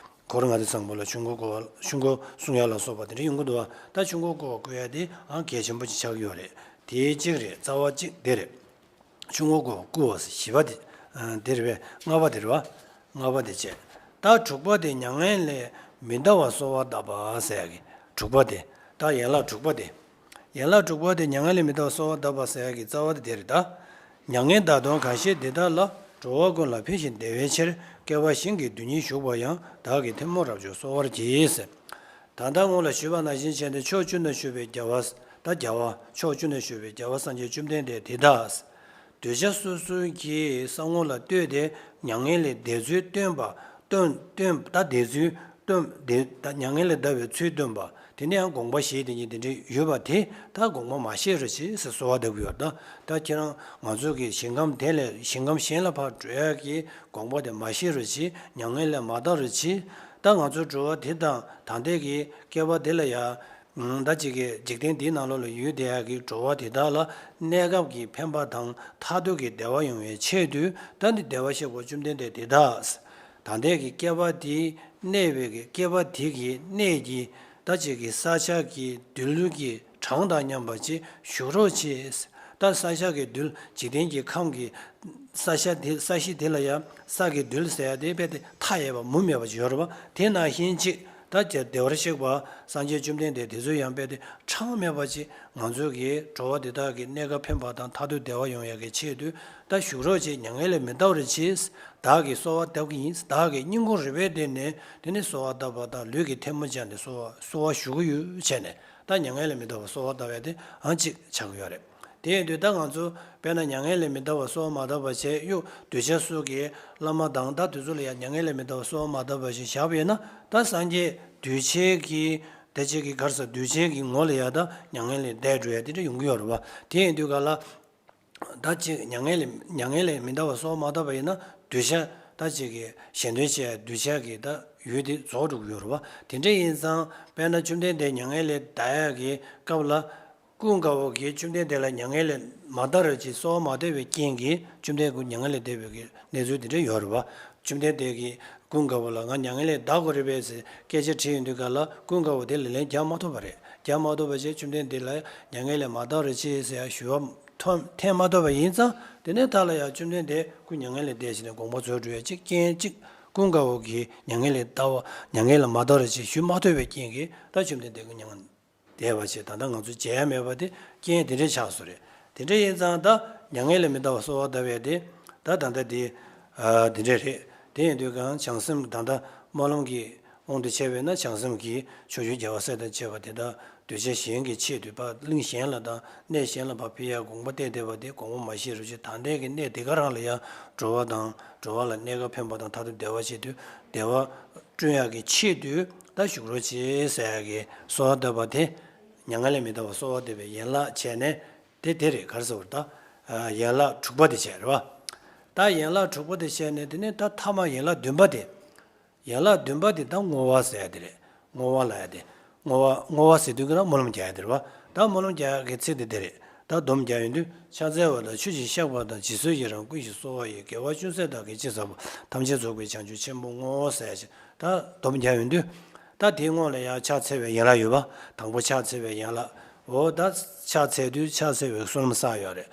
འཁོར་ལྔ་སྡེ་ཚང་པོ་ལ་ཆོས་འཁོར་བསྐོར་བ་ཆོས་འཁོར་གསུང་ཡ་ལ་སོགས་པ་དེ་འདྲ་ཡོང་གི་འདུག་བ། ད་ཆོས་འཁོར་བསྐོར་བ་བསྐུལ་ཡ་དེ་ཨང་གལ་ཆེན་པོ་ཅིག་ཆགས་ཀྱི་ཡོད་རེད། དེ་གཅིག་རེད། རྩ་བ་གཅིག་དེ་རེད། ཆོས་འཁོར་བསྐོར་བ་བསྐུལ་བ་ཟེར་བཞི་པ་དེ་ཨ་དེ་རེད་པས། ལྔ་པ་དེ་རེད་བ། ལྔ་པ་དེ་བྱས། ད་དྲུག་པ་དེ་མྱ་ངན་ལས་མི་འདའ་བར་གསོལ་བ་གདབ་པ་ཟེར་ཡ་གི་དྲུག་པ་དེ། ད་ཡན་ལག་དྲུག་པ་དེ། ཡན་ལག་དྲུག་པ་དེ་མྱ་ངན་ལས་མི་འདའ་བར་གསོལ་བ་གདབ་པ་ཟེར་ཡ་གི་རྩ་བ་དེ་དེ་རེད་ད། མྱ་ངན་འདའ་དོན་གང་ཤེས་འདི་དག་ལ། འགྲོ་བ་ཀུན་ལ་ཕན་ཞིང་བདེ་བའི་ཕྱིར། བསྐལ་པ་ཞིང་གི་རྡུལ་སྙེད་བཞུགས་པ་ཡང་། བདག་གིས་ཐལ་མོ་རབ་སྦྱོར་གསོལ་བར་བགྱི། ད་ལྟ་སྔོན་ལ་ཞུས་པ་ནང་བཞིན་བྱས་ཏེ་ཕྱོགས་བཅུ་ན་བཞུགས་པའི་རྒྱལ་བ། ད་རྒྱལ་བ་ཕྱོགས་བཅུ་ན་བཞུགས་པའི་རྒྱལ་བ་སངས་རྒྱས་བཅོམ་ལྡན་འདས་དེ་དག་གདུལ་བྱ་སོ་སོ་གི་ས་ངོ་ལ་ལྟོས་ཏེ་མྱ་ངན་ལས་འདའ་ཚུལ་སྟོན་པ། སྟོན་སྟོན་ད་འདའ་ཚུལ་སྟོན་འདི་ད་མྱ་ངན་ལས་འདའ་བའི་ཚུལ་སྟོན་པ། དེ་ནས་ཡང་དགོངས་པ་བཞེས་དེ་ཉིད་དེ་འདྲའི་ཡོད་པ་དེ་ད་དགོངས་པ་མ་བཞེས་རོགས་གྱིས་ཟེར་གསོལ་བ་འདེབས་ཀྱི་ཡོད་རེད་ད། ད་ཁྱེད་རང་ང་ཚོ་གི་ཞིང་ཁམས་དེ་ལས་ཞིང་ཁམས་གཞན་ལ་ཕར་འགྲོ་ཡག་གི་དགོངས་པ་དེ་མ་བཞེས་རོགས་གྱིས། མྱ་ངན་ལས་མ་འདའ་རོགས་གྱིས། ད་ང་ཚོ་འགྲོ་བ་དེ་དང་ད་ལྟའི་གི་བསྐལ་པ་དེ་ལ་ཡང་ད་ཅིག་གི་འཇིག་རྟེན་འདིའི་ནང་ལོགས་ལ་ཡོད་བསྡད་ཡག་གི་འགྲོ་བ་དེ་དག་ལ་གནས་སྐབས་ཀྱི་ཕན་པ་དང་མཐར་ཐུག་གི་བདེ་བ་ཡོང་བའི་ཆེད་དུ་ད་འདི་བདེ་བར་གཤེགས་པ་བཅོམ་ལྡན་འདས་དེ་དག་ད་ལྟའི་གི་བསྐལ་པ་དེའི་གནས་པའི་གི་བསྐལ་པ་དེ་གི་གནས་ཀྱི་ད་ཅིག་གི་ས་ཆ་གི་རྡུལ་གྱི་གྲངས་དང་མཉམ་པ་ཅིག་བཞུགས་རོགས་གྱིས། ད་ས་ཆ་གི་རྡུལ་འཇིག་རྟེན་གྱི་ཁམས་ཀྱི་ས་ཆ་དེ་ས་གཞི་དེ་ལ་ཡང་ས་གི་རྡུལ་ཟེར་ཡ་དེ་རྦད་དེ་མཐའ་ཡས་པ་མུ་མེད་པ་ཅིག་ཡོད་རེད་པ། དེ་ནང་བཞིན་ཅིག་ད་བདེ་བར་གཤེགས་པ་སངས་རྒྱས་བཅོམ་ལྡན་འདས་དེ་ཚོ་ཡང་རྦད་དེ་གྲངས་མེད་པ་ཅིག་ང་ཚོ་གི་འགྲོ་བ་འདི་དག་གི་གནས་སྐབས་ཕན་པ་དང་མཐར་ཐུག་བདེ་བ་ཡོང་ཡག་གི་ཆེད་དུ་ད་བཞུགས་རོགས་གྱིས། མྱ་ངན་ལས་མི་འདའ་བར་གྱིས། བདག་གིས་གསོལ་བ་བཏབ་ཀྱི་ཡིན། བདག་གིས་སྙིང་ཁོང་རུས་པའི་གཏིང་ནས་དེ་ནི་གསོལ་བ་བཏབ་པ་དང་ལུས་ཀྱིས་ཐལ་མོ་སྦྱར་ནས་གསོལ་བ་གསོལ་བ་ཞུ་གི་ཡོད་བྱས་ནས་ད་མྱ་ངན་ལས་མི་འདའ་བར་གསོལ་བ་བཏབ་ཡ་དེ་ཨང་གཅིག་ཆགས་ཀྱི་ཡོད་རེད། དེ་ཡིན་དུས་ད་ང་ཚོ་དཔེར་ན་མྱ་ངན་ལས་མི་འདའ་བར་གསོལ་བ་མ་བཏབ་པ་བྱས་གཡུག་གདུལ་བྱ་སོགས་ཀྱི་བླ་མ་དང་ད་དེ་ཚོ་ལ་ཡང་མྱ་ངན་ལས་མི་འདའ་བར་གསོལ་བ་མ་བཏབ་པ་ཞིག་བཞག་པ་ཡིན་ན་ད་སངས་རྒྱས་གདུལ་བྱའི་གི་དེ་ཅིག་གི་ག་རེ་ཟེར་གདུལ་བྱའི་གི་ངོ་ལ་ཡ་ད་མྱ་ངན་ལས་འདས་འགྲོ་ཡ་དེ་འདྲ་ཡོང་གི་ཡོད་རེད་བ། དེ་ཡིན་དུས་ག་ལ་ད་ཅིག་མྱ་ངན་ལས་མྱ་ངན་ལས་མི་འདའ་བར་གསོལ་བ་མ་བཏབ་པ་ཡིན་ན་གདུལ་བྱ་ད་ཅིག་གི་གཞན་དོན་བྱེད་ཡ་གདུལ་བྱ་གི་ད་ཡུལ་དེ་རྫོགས་འགྲོ་གི་ཡོད་རེད་བ། དེ་འདྲ་ཡིན་ཙང་དཔེར་ན་བཅོམ་ལྡན་འདས་མྱ་ངན་ལས་འདའ་ཡ་གི་སྐབས་ལ། ཀུན་དགའ་བོ་གིས་བཅོམ་ལྡན་འདས་ལ་མྱ་ངན་ལས་མ་འདའ་རོགས་ཅེས་གསོལ་བ་མ་བཏབ་པའི་རྐྱེན་གྱིས་བཅོམ་ལྡན་ཁོང་མྱ་ངན་ལས་འདས་པའི་གི་གནས་ཚུལ་དེ་འདྲ་ཡོད་རེད་བ། བཅོམ་ལྡན་འདས་ཀྱིས་ཀུན་དགའ་བོ་ལ་ང་མྱ་ངན་ལས་འདའ་དགོས་རེད་པས་ཟེར་སྐད་ཆ་དྲིས་ཡོང་དུས་ག་ལ་ཀུན་དགའ་བོ་དེ་ལ་ལན་རྒྱག་མ་ཐུབ་པ་རེད། རྒྱག་མ་ཐུབ་པ་བྱས་བཅོམ་ལྡན་འདས་ལ་མྱ་ངན་ལས་མ་འདའ་རོགས་ཅེས་ཟེར་ཡ་ཞུ་བ་ ཐོན་ཐོན་མ་ཐུབ་པ་ཡིན་ཙང་། དེ་ནས་ད་ལ་ཡང་བཅོམ་ལྡན་འདས་སྐུ་མྱ་ངན་ལས་འདས་ཕྱིན་ནས་དགོངས་པ་རྫོགས་འགྲོ་ཡ་གཅིག་རྐྱེན་གཅིག་ཀུན་དགའ་བོ་གིས་མྱ་ངན་ལས་ལྟ་བ་མྱ་ངན་ལས་མ་ཐར་བ་ཅིག་ཞུ་མ་ཐུབ་པའི་རྐྱེན་གྱིས་ད་བཅོམ་ལྡན་འདས་སྐུ་མྱ་ངན་འདས་པ་བྱས། ད་ལྟ་ང་ཚོ་མཇལ་ཡ་མེད་པ་དེ་རྐྱེན་དེ་འདྲས་ཆགས་སོང་རེད། དེ་འདྲས་ཡིན་ཙང་ད་མྱ་ངན་ལས་མི་འདའ་བར་གསོལ་བ་བཏབ་ཡ་དེ་ད་ད་ལྟ་དེ་ཨ་དེ་འདྲས་རེད། དེ་ཡིན་དུས་གང་བྱང་སེམས་ད་ལྟ་སྨོན་ལམ་གྱི་དབང་དུ་བྱས་པས་ན་བྱང་སེམས་ཀྱི་ཕྱོགས་བཅུའི་རྒྱལ་བ་སྲས་དང་བཅས་པ་དེ་དག་གདུལ་བྱ་གཞན་གྱི་ཆེད་དུ་ཕར་གླིང་གཞན་ལ་དང་གནས་གཞན་ལ་ཕར་ཕུལ་ཡ་དགོངས་པ་གཏད་བསྡད་པ་དེ་དགོངས་པ་མ་བཞེས་རོགས་བྱེད། ད་ལྟའི་གི་གནས་དེ་ག་རང་ལ་ཡང་འགྲོ་བ་དང་འགྲོ་བ་ལ་གནས་སྐབས་ཕན་པ་དང་མཐར་ཐུག་བདེ་བ་ཆེད་དུ་བདེ་བ་བསྐྲུན་ཡག་གི་ཆེད་དུ་ད་བཞུགས་རོགས་བྱེད་ཟེར་ཡག་གི་གསོལ་བ་བཏབ་པ་དེ། མྱ་ངན་ལས་མི་འདའ་བར་གསོལ་བ་འདེབས་པའི་ཡན་ལག་བྱས་ནས་དེ་དེ་རེད། ག་རེ་ཟེར་བ་ད། ཡན་ལག་དྲུག་པ་དེ་བྱས་རེད་བ། ད་ཡན་ལག་དྲུག་པ་དེ་བྱས་ནས་དེ་ནས་ད་ཐ་མ་ཡན་ལག་བདུན་པ་དེ། ཡན་ལག་བདུན་པ་དེ་ད་བསྔོ་བ་ཟེར་ཡ་དེ་རེད། བསྔོ་བ་ལབ་ཡ་དེ། བསྔོ་བ་བསྔོ་བ་ཟེར་དུས་ཀྱི་ན་སྨོན་ལམ་རྒྱག་ཡ་དེ་རེད་བ། ད་སྨོན་ལམ་རྒྱག་ཡ་གི་ཚིག་དེ་དེ་རེད། ད་སྡོམ་རྒྱག་ཡོང་དུས། ཕྱག་འཚལ་བ་དང་ཆོས་ཀྱི་བཤགས་པ་དང་། རྗེས་སུ་ཡི་རང་ཀུན་གྱིས་གསོལ་བ་ཡི། དགེ་བ་ཅུང་ཟད་བདག་གིས་ཅི་བསགས་པ། ཐམས་ཅད་རྫོགས་པའི་བྱང་ཆུབ་ཆེན་པོར་བསྔོ། ཟེར་ཡ་ཞིག་ད་སྡོམ་རྒྱག་ཡོང་དུས། ད་དེའི་སྔོན་ལ་ཡང་ཕྱག་འཚལ་བའི་ཡན་ལག་ཡོད་པ། དང་པོ་ཕྱག་འཚལ་བའི་ཡན་ལག་འོ་ད་ཕྱག་འཚལ་དུས་ཕྱག་འཚལ་བའི་བསོད་ནམས་བསགས་ཡོད་རེད།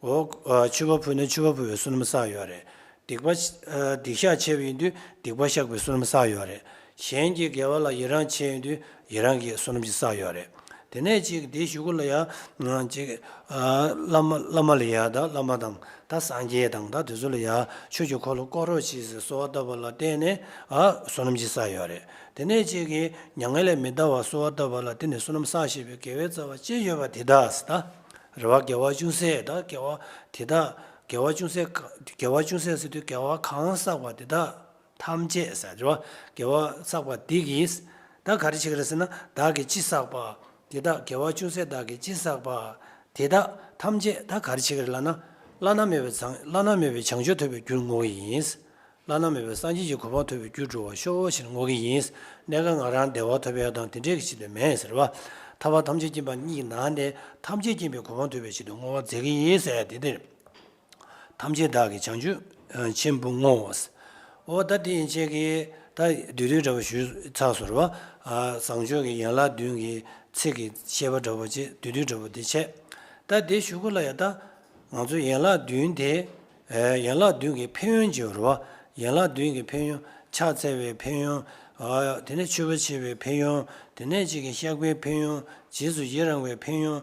འོ་མཆོད་པ་ཕུལ་ན་མཆོད་པ་ཕུལ་བའི་བསོད་ནམས་བསགས་ཡོད་རེད། སྡིག་པ་སྡིག་བཤགས་བྱས་པ་ཡིན་དུས་སྡིག་པ་བཤགས་པའི་བསོད་ནམས་བསགས་ཡོད་རེད། གཞན་གྱི་དགེ་བ་ལ་ཡི་རང་བྱས་ཡིན་དུས་ཡི་རང་གི་བསོད་ནམས་ཅིག་བསགས་ཡོད་རེད། དེ་ནས་ཅིག་དེའི་གཞུག་གུ་ལ་ཡང་ཅིག་བླ་མ་བླ་མ་ལ་ཡ་ད་བླ་མ་དང་ད་སངས་རྒྱས་དང་ད་དེ་ཚོ་ལ་ཡ་ཆོས་ཀྱི་འཁོར་ལོ་བསྐོར་རོགས་གྱིས་ཟེར་གསོལ་བ་བཏབ་པ་ལ་བརྟེན་ནས་ཨ་བསོད་ནམས་ཅིག་བསགས་ཡོད་རེད། དེ་ནས་ཅིག་གིས་མྱ་ངན་ལས་མི་འདའ་བར་གསོལ་བ་བཏབ་པ་ལ་བརྟེན་ནས་བསོད་ནམས་བསགས་ཞེས་པའི་དགེ་བའི་རྩ་བ་ཅི་ཡོད་པ་དེ་དག་ཟེར་ད། རེད་བ། དགེ་བ་ཅུང་ཟད་ད་དགེ་བ་དེ་དག་དགེ་བ་ཅུང་ཟད་དགེ་བ་ཅུང་ཟད་ཟེར་དུས་དགེ་བ་གང་བསགས་པ་དེ་དག་ཐམས་ཅད་ཟེར་རེད་བ། དགེ་བ་བསགས་པ་འདི་གིས་ད་ག་རེ་བྱེད་ཀྱི་རེད་ཟེར་ན། བདག་གིས་ཅི་བསགས་པ་དེ་དག་དགེ་བ་ཅུང་ཟད་བདག་གིས་ཅི་བསགས་པ་དེ་དག་ཐམས་ཅད་ད་ག་རེ་བྱེད་ཀྱི་རེད་ལབ་ན། བླ་ན་མེད་པའི་བྱང་བླ་ན་མེད་པའི་བྱང་ཆུབ་ཐོབ་པའི་རྒྱུར་བསྔོ་གི་ཡིན། བླ་ན་མེད་པའི་སངས་རྒྱས་ཀྱི་གོ་འཕང་ཐོབ་པའི་རྒྱུར་འགྲོ་བར་ཤོག་ཅེས་བསྔོ་གི་ཡིན། གནས་སྐབས་ང་རང་བདེ་བ་ཐོབ་ཡག་དང་དེ་འདྲའི་གི་ཆེད་དུ་མེད་ཟེར་བ། ཐར་པ་ཐམས་ཅད་མཁྱེན་པ་ཉིད་ནང་ནས་ཐམས་ཅད་མཁྱེན་པའི་གོ་འཕང་ཐོབ་པའི་ཆེད་དུ་བསྔོ་བ་མཛད་ཀྱི་ཡིན་ཟེར་ཡ་དེ་འདིར། ཐམས་ཅད་བདག་གིས་བྱང་ཆུབ་ཆེན་པོར་བསྔོ། འོ་ད་དེ་ཡན་ཆད་ཀྱི་ད་བསྡུས་བསྡུས་འདྲ་བོ་ཞུས་ཚར་སོང་རེད་བ། བཟང་སྤྱོད་ཀྱི་ཡན་ལག་བདུན་གྱི་ཚིག་གི་བཤད་པ་འདྲ་བོ་ཅིག་བསྡུས་བསྡུས་འདྲ་བོ་དེ་བྱས། ད་དེ་གཞུག་གུ་ལ་ཡ་ད་ང་ཚོ་ཡན་ལག་བདུན་དེ། ཡན་ལག་བདུན་གྱི་ཕན་ཡོན་ཅིག་ཡོད་རེད་བ། ཡན་ལག་བདུན་གྱི་ཕན་ཡོན། ཕྱག་འཚལ་བའི་ཕན་ཡོན། དེ་ནས་མཆོད་པ་བྱེད་པའི་ཕན་ཡོན། དེ་ནས་ཅིག་གི་བཤགས་པའི་ཕན་ཡོན། རྗེས་སུ་ཡི་རང་བའི་ཕན་ཡོན།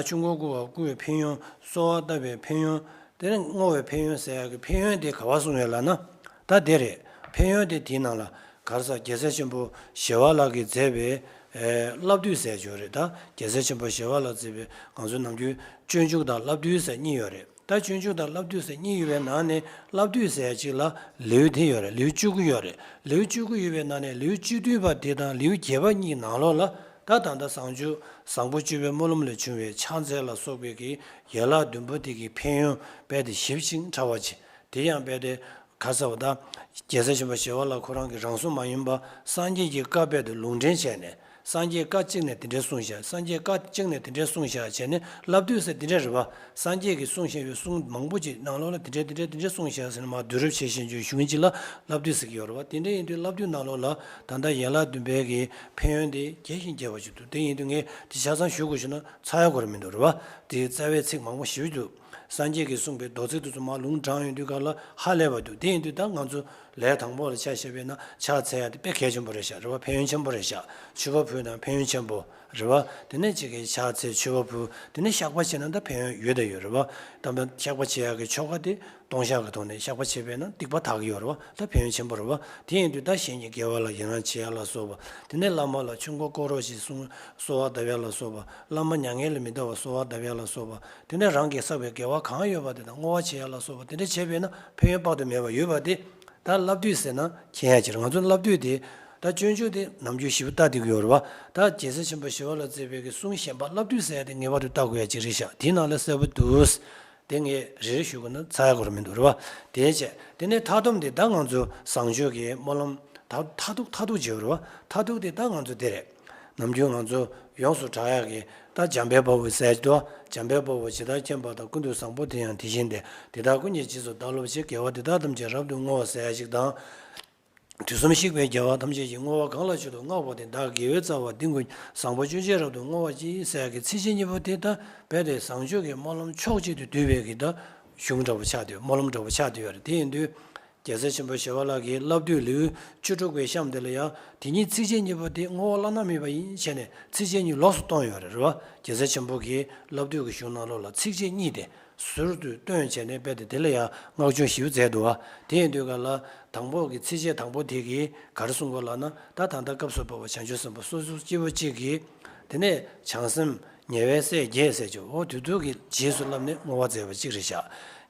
ཆོས་འཁོར་བསྐོར་བར་བསྐུལ་བའི་ཕན་ཡོན། གསོལ་བ་བཏབ་པའི་ཕན་ཡོན། དེ་ནས་བསྔོ་བའི་ཕན་ཡོན་ཟེར་ཡག་གི་ཕན་ཡོན་དེ་ག་པར་གསུངས་ཡོད་ལབ་ན། ད་དེ་རེད། ཕན་ཡོན་དེ་དེའི་ནང་ལ་ག་རེ་ཟེར། རྒྱལ་སྲས་ཆེན་པོ་ཞི་བ་ལྷ་གིས་མཛད་པའི་བསླབ་བཏུས་ཟེར་ཡག་ཅིག་ཡོད་རེད། ད་རྒྱལ་སྲས་ཆེན་པོ་ཞི་བ་ལྷ་མཛད་པའི་ང་ཚོའི་ནམ་རྒྱུན་སྤྱོད་འཇུག་དང་བསླབ་བཏུས་ཟེར་གཉིས་ཡོད་རེད། ད་སྤྱོད་འཇུག་དང་བསླབ་བཏུས་ཟེར་གཉིས་ཡོད་པའི་ནང་ནས་བསླབ་བཏུས་ཟེར་ཡག་ཅིག་ལ་ལེའུ་དེ་ཡོད་རེད། ལེའུ་བཅུ་དགུ་ཡོད་རེད། ལེའུ་བཅུ་དགུ་ཡོད་པའི་ནང་ནས་ལེའུ་བཅུ་དྲུག་པ་དེ་དང་ལེའུ་བརྒྱད་པ་གཉིས་ནང་ལོགས་ལ་ད་ད་ལྟ་བཟང་སྤྱོད་བཟང་པོ་སྤྱོད་པའི་སྨོན་ལམ་ལས་བྱུང་བའི་ཕྱག་འཚལ་ལ་སོགས་པའི་གི་ཡན་ལག་བདུན་པོ་དེ་གི་ཕན་ཡོན་རྦད་དེ་ཞིབ་ཅིང་ཕྲ་བ་ཅིག་དེ་ཡང་རྦད་དེ་ག་རེ་ཟེར་བ་ད། རྒྱལ་སྲས་ཆེན་པོ་ཞི་བ་ལྷ་ཁོ་རང་གི་རང་གཟུགས་མ་ཡིན་པ་སངས་རྒྱས་ཀྱི་བཀའ་རྦད་དེ་ལུང་འདྲེན་བྱས་ནས། སངས་རྒྱས་བཀའ་གཅིག་ནས་དེ་འདྲས་གསུངས་བཞག་སངས་རྒྱས་བཀའ་གཅིག་ནས་དེ་འདྲས་གསུངས་བཞག་བྱས་ནས་བསླབ་བཏུས་ཟེར་དེ་འདྲས་རེད་བ། སངས་རྒྱས་ཀྱིས་གསུངས་བཞག་པའི་གསུང་མང་པོ་ཅིག་ནང་ལོགས་ལ་དེ་འདྲས་དེ་འདྲས་དེ་འདྲས་གསུངས་བཞག་ཟེར་ནས་མར་བསྡུ་རུབ་བྱེད་བཞིན་བྱུང་གཞུང་ཅིག་ལ་བསླབ་བཏུས་ཟེར་གྱི་ཡོད་རེད་བ། དེ་འདྲས་ཡིན་དུས་བསླབ་བཏུས་ནང་ལོགས་ལ་ད་ལྟ་ཡན་ལག་བདུན་པའི་གི་ཕན་ཡོན་དེ་རྒྱས་ཤིང་རྒྱས་པ་ཅིག་འདུག་དེ་ཡིན་དུས་ངས་དེ་ཆ་ཚང་ཞུ་དགོས་ཞུ་ན་ཚར་ཡག་གོ་ར་མི་འདུག་རེད་བ། དེའི་རྩ་བའི་ཚིག་མང་པོ་ཞེ་པོ་འདུག་སངས་རྒྱས་ཀྱིས་གསུངས་པའི་མདོ་ཚིག་དེ་ཚོ་མར་ལུང་དྲངས་ཡོང་དུས་སྒང་ལ་ཧ་ལས་པ་འདུག་དེ་ཡིན་དུས་ད་ང་ཚོ་ལས་དང་པོ་ལ་ཆ་བཞག་པ་ཡིན་ན་ཕྱག་འཚལ་ཡ་དེ་དཔེ་གལ་ཆེན་པོ་རེད་ཤག་རེད་བ། ཕན་ཡོན་ཆེན་པོ་རེད་ཤག་མཆོད་པ་ཕུལ་ན་ཕན་ཡོན་ཆེན་པོ་རེད་བ། དེ་ནས་ཅིག་གིས་ཕྱག་འཚལ་མཆོད་པ་ཕུལ། དེ་ནས་བཤགས་པ་བྱས་ན་ད་ཕན་ཡོན་ཡོད་དང་ཡོད་རེད་བ། ད་བཤགས་པ་བྱེད་ཡག་གི་ཆོ་ག་དེ་ལྟུང་བཤགས་ཀྱི་ཐོག་ནས་བཤགས་པ་བྱས་པས་ན་སྡིག་པ་དག་གི་ཡོད་རེད་བ། ད་ཕན་ཡོན་ཆེན་པོ་རེད་བ། དེ་ཡིན་དུས་ད་གཞན་གྱི་དགེ་བ་ལ་ཡི་རང་བྱེད་ཡ་ལ་སོགས་པ། དེ་ནས་བླ་མ་ལ་ཆོས་འཁོར་བསྐོར་རོགས་ཞེས་གསུངས། གསོལ་བ་གདབ་ཡ་ལ་སོགས་པ། བླ་མ་མྱ་ངན་ལས་མི་འདའ་བར་གསོལ་བ་གདབ་ཡ་ལ་སོགས་པ། དེ་ནས་རང་གིས་བསགས་པའི་དགེ་བ་གང་ཡོད་པ་དེ་དག་བསྔོ་བ་བྱེད་ཡ་ལ་སོགས་པ་དེ་འདྲ་བྱས་པས་ན་ཕན་ཡོན་དཔག་ཏུ་མེད་པ་ཡོད་པ་དེ། ད་བསླབ་བཏུས་ཟེར་ན་མཁྱེན་ཡ་ཅིག་རེད། ང་ཚོ་བསླབ་བཏུས་དེ་ད་སྤྱོད་འཇུག་དེ་ནམ་རྒྱུན་ཞིབ་ལྟ་བསྡད་ཀྱི་ཡོད་རེད་བ། ད་རྒྱལ་སྲས་ཆེན་པོ་ཞི་བ་ལྷ་མཛད་པའི་གི་གསུང་གཞན་པ་བསླབ་བཏུས་ཟེར་ཡ་དེ་ངེས་པར་དུ་ལྟ་དགོས་ཡ་ཅིག་རེད་ཤག་དེའི་ནང་ལ་གསལ་པོ་འདུག་དེ་ངས་རེ་རེ་ཞུ་དགོས་ན་ཚར་ཡ་གོ་ར་མི་འདུག་རེད་བ། དེ་བྱས་དེ་ནས་མཐར་ཐུག་དེ་ད་ང་ཚོ་བཟང་སྤྱོད་ཀྱི་སྨོན་ལམ་ད་མཐར་ཐུག་མཐར་ཐུག་བརྗོད་རེད་བ། མཐར་ཐུག་དེ་ད་ང་ཚོ་དེ་རེད། ནམ་རྒྱུན་ང་ཚོ་ཡོངས་སུ་གྲགས་ཡག་གི་ད་འཇམ་དཔལ་དཔའ་བོ་ཟེར་གྱི་འདུག་འཇམ་དཔལ་དཔའ་བོ་ཇི་ལྟར་མཁྱེན་པ་དང་། ཀུན་ཏུ་བཟང་པོ་དེ་ཡང་དེ་བཞིན་ཏེ། དེ་དག་ཀུན་གྱི་རྗེས་སུ་བདག་སློབ་ཕྱིར། དགེ་བ་འདི་དག་ཐམས་ཅད་རབ་ཏུ་བསྔོ་བ་ཟེར་ཡག་ཅིག་དང་། དུས་གསུམ་གཤེགས་པའི་རྒྱལ་བ་ཐམས་ཅད་ཀྱིས། བསྔོ་བ་གང་ལ་མཆིས་ཏེ་བསྔགས་པ་དེ། བདག་དགེ་བའི་རྩ་བ་འདི་ཀུན་ཀྱང་། བཟང་པོ་སྤྱོད་ཕྱིར་རབ་ཏུ་བསྔོ་བར་བགྱི། ཟེར་ཡག་གི་ཚིགས་བཅད་གཉིས་པོ་དེ་ད་རྦད་དེ་བཟང་སྤྱོད་ཀྱི་སྨོན་ལམ་ཕྱོགས་གཅིག་ཏུ་བསྡུས་པའི་གི་ད་གཞུང་འདྲ་པོ་ཆགས་བསྡད་ཡོད། སྨོན་ལམ་འདྲ་པོ་ཆགས་བསྡད་ཡོད་རེད། དེ་ཡིན་དུས་རྒྱལ་སྲས་ཆེན་པོ་ཞི་བ་ལྷ་གིས་བསླབ་བཏུས་ལེའུ་བཅུ་དྲུག་པའི་གཤམ་དེ་ལ་ཡང་དེ་ཉིད་ཚིགས་བཅད་གཉིས་པོ་དེ་བསྔོ་བ་བླ་ན་མེད་པ་ཡིན་བྱས་ནས་ཚིགས་བཅད་གཉིས་ལོགས་སུ་བཏོན་ཡོད་རེད། རེད་བ། རྒྱལ་སྲས་ཆེན་པོ་གིས་བསླབ་བཏུས་ཀྱི་གཞུང་ནང་ལོགས་ལ་ཚིགས་བཅད་གཉིས་དེ་ཟུར་དུ་བཏོན་བྱས་ནས་རྦད་དེ་དེ་ལ་ཡང་བསྔགས་བརྗོད་ཞིབ་མཛད་འདུག་བ། དེ་ཡིན་དུས་ག་ལ་དང་པོ་གི་ཚིགས་བཅད་དང་པོ་དེ་གིས་ག་རེ་གསུང་གི་ཡོད་ལབ་ན། ད་ད་ལྟ་སྐབས་སུ་བབ་པ་བྱང་ཆུབ་སེམས་དཔའ་སོ་སོ་སྐྱེ་བོ་གཅིག་གིས་དེ་ནས་བྱང་སེམས་ཉེ་བའི་སྲས་བརྒྱད་ཟེར་ཅིག་འོ་དེ་ཚོ་གི་རྗེས་སུ་བསླབས་ནས་བསྔོ་བ་མཛད་པ་གཅིག་རེད་ཤག་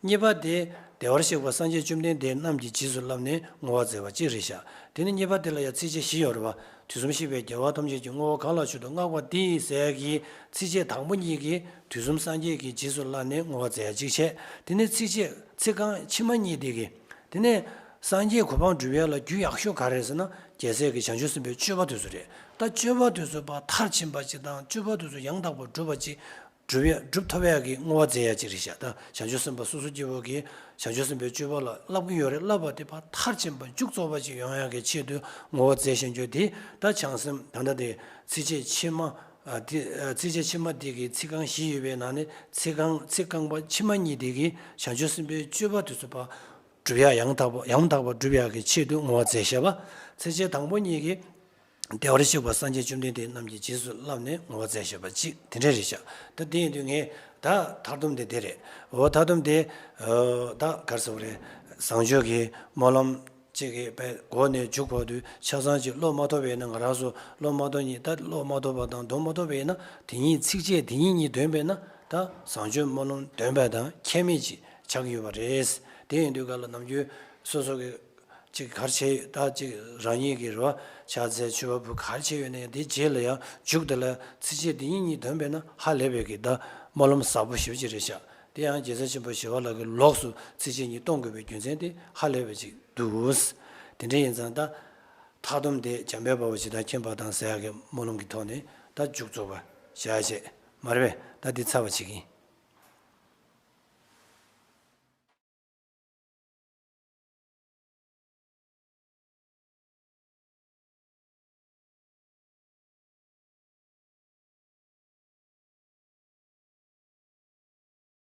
གཉིས་པ་དེ་བདེ་བར་གཤེགས་པ་སངས་རྒྱས་བཅོམ་ལྡན་འདས་རྣམས་ཀྱི་རྗེས་སུ་བསླབས་ནས་བསྔོ་བ་མཛད་པ་གཅིག་རེད་ཤག་དེ་ནས་གཉིས་པ་དེ་ལ་ཡང་ཚིགས་བཅད་བཞི་ཡོད་རེད་བ། དུས་གསུམ་གཤེགས་པའི་རྒྱལ་བ་ཐམས་ཅད་ཀྱིས། བསྔོ་བ་གང་ལ་མཆིས་ཏེ་བསྔགས་པ་འདི། ཟེར་ཡག་གི་ཚིགས་བཅད་དང་པོ་གཉིས་ཀྱིས་དུས་གསུམ་སངས་རྒྱས་ཀྱི་རྗེས་སུ་བསླབས་ནས་བསྔོ་བ་མཛད་ཡག་གཅིག་བྱས། དེ་ནས་ཚིགས་བཅད་ཚིག་རྐང་ཕྱི་མ་གཉིས་དེ་གིས་དེ་ནས་སངས་རྒྱས་གོ་འཕང་སྒྲུབ་ཡག་ལ་རྒྱུ་ཡག་ཤོས་ག་རེ་རེད་ཟེར་ན། རྒྱལ་སྲས་ཀྱི་བྱང་ཆུབ་སེམས་དཔའི་སྤྱོད་པ་དེ་ཚོ་རེད། ད་སྤྱོད་པ་དེ་ཚོ་ཕར་མཐར་ཕྱིན་པ་ཅིག་དང་སྤྱོད་པ་དེ་ཚོ་ཡང་དག་པར་སྒྲུབ་པ་ཅིག་སྒྲུབ་ཡ་སྒྲུབ་ཐུབ་ཡ་གི་བསྔོ་བ་མཛད་ཡ་ཅིག་རེད་ཤག་ད་བྱང་ཆུབ་སེམས་དཔའ་སོ་སོ་སྐྱེ་བོ་གིས་བྱང་ཆུབ་སེམས་དཔའི་སྤྱོད་པ་ལ་བསླབ་ཀྱི་ཡོད་རེད། བསླབ་པ་དེ་ཕར་མཐར་ཕྱིན་པ་མཇུག་རྫོགས་པ་ཅིག་ཡོང་ཡ་གི་ཆེད་དུ་བསྔོ་བ་མཛད་བཞིན་རྒྱུ་དེ། ད་བྱང་སེམས་ད་ལྟ་དེ་ཚིགས་བཅད་ཕྱི་མ། ཨ་དེ་ཨ་ཚིགས་བཅད་ཕྱི་མ་དེ་གི་ཚིག་རྐང་བཞི་ཡོད་པའི་ནང་ནས་ཚིག་རྐང་ཚིག་རྐང་པ་ཕྱི་མ་གཉིས་དེ་གིས་བྱང་ཆུབ་སེམས་དཔའི་སྤྱོད་པ་དེ་ཚོ་ཕར་སྒྲུབ་ཡ་ཡང་དག་པ་ཡང་དག་པར་སྒྲུབ་ཡ་གི་ཆེད་དུ་བསྔོ་བ་མཛད་བཞག་པ། ཚིགས་བཅད་དང་པོ་གཉིས་ཀྱིས། བདེ་བར་གཤེགས་པ་སངས་རྒྱས་བཅོམ་ལྡན་འདས་རྣམས་ཀྱི་རྗེས་སུ་བསླབས་ནས་བསྔོ་བ་མཛད་བཞག་པ་ཅིག་དེ་འདྲ་རེད་ཤག་ད་དེ་ཡིན་དུས་ངས་ད་མཐར་སྡོམ་དེ་དེ་རེད། འོ་མཐར་སྡོམ་དེ་ཨ་ད་ག་རེ་ཟེར་དགོས་རེད། བཟང་སྤྱོད་ཀྱི་སྨོན་ལམ་ཅིག་གི་པའི་འགོ་ནས་མཇུག་བར་དུ་ཆ་ཚང་ཅིག་ཀློག་མ་ཐུབ་པ་ཡིན་ན། ང་རང་ཚོ་ཀློག་མ་ཐུབ་མཁན་ད་ཀློག་མ་ཐུབ་པ་དང་འདོན་མ་ཐུབ་པ་ཡིན་ན། དེ་གཉིས་ཚིགས་བཅད་དེ་གཉིས་གཉིས་འདོན་པས་ན་ད་བཟང་སྤྱོད་སྨོན་ལམ་འདོན་པ་དང་ཁྱད་མེད་ཅིག་ཆགས་ཀྱི་ཡོད་པ་རེད། དེ་ཡིན་དུས་ག་ལ་ནམ་རྒྱུན་སོ་སོ་གི་ཅིག་ག་རེ་བྱས་ཡོད་ད་ཅིག་རང་ཉིད་ཀྱི་རེད་བ། ཕྱག་འཚལ་མཆོད་པ་ཕུལ་ག་རེ་བྱས་ཡོད་ན་ཡང་དེའི་རྗེས་ལ་ཡང་མཇུག་དེ་ལ་ཚིགས་བཅད་འདི་གཉིས་གཉིས་འདོན་པས་ན་ཧ་ལས་པའི་གི་ད་སྨོན་ལམ་ཟབ་པོ་ཞེ་པོ་ཅིག་རེད་ཤག་དེ་ཡང་རྒྱལ་སྲས་ཆེན་པོ་ཞི་བ་ལྷ་གིས་ལོགས་སུ་ཚིགས་བཅད་གཉིས་གཏོང་དགོས་པའི་རྒྱུ་མཚན་དེ་ཧ་ལས་པ་ཅིག་འདུག་དེ་འདྲ་ཡིན་ཙང་ད་མཐའ་སྡོམ་དེ་འཇམ་དཔལ་དཔའ་བོས་ཇི་ལྟར་མཁྱེན་པ་དང་ཟེར་ཡག་གི་སྨོན་ལམ་གྱི་ཐོག་ནས་ད་མཇུག་རྫོགས་པ་བྱ་བྱེད་མ་རེད་པས། ད་འདི་ཚར་བ་བྱེད་ཀྱི་ཡིན།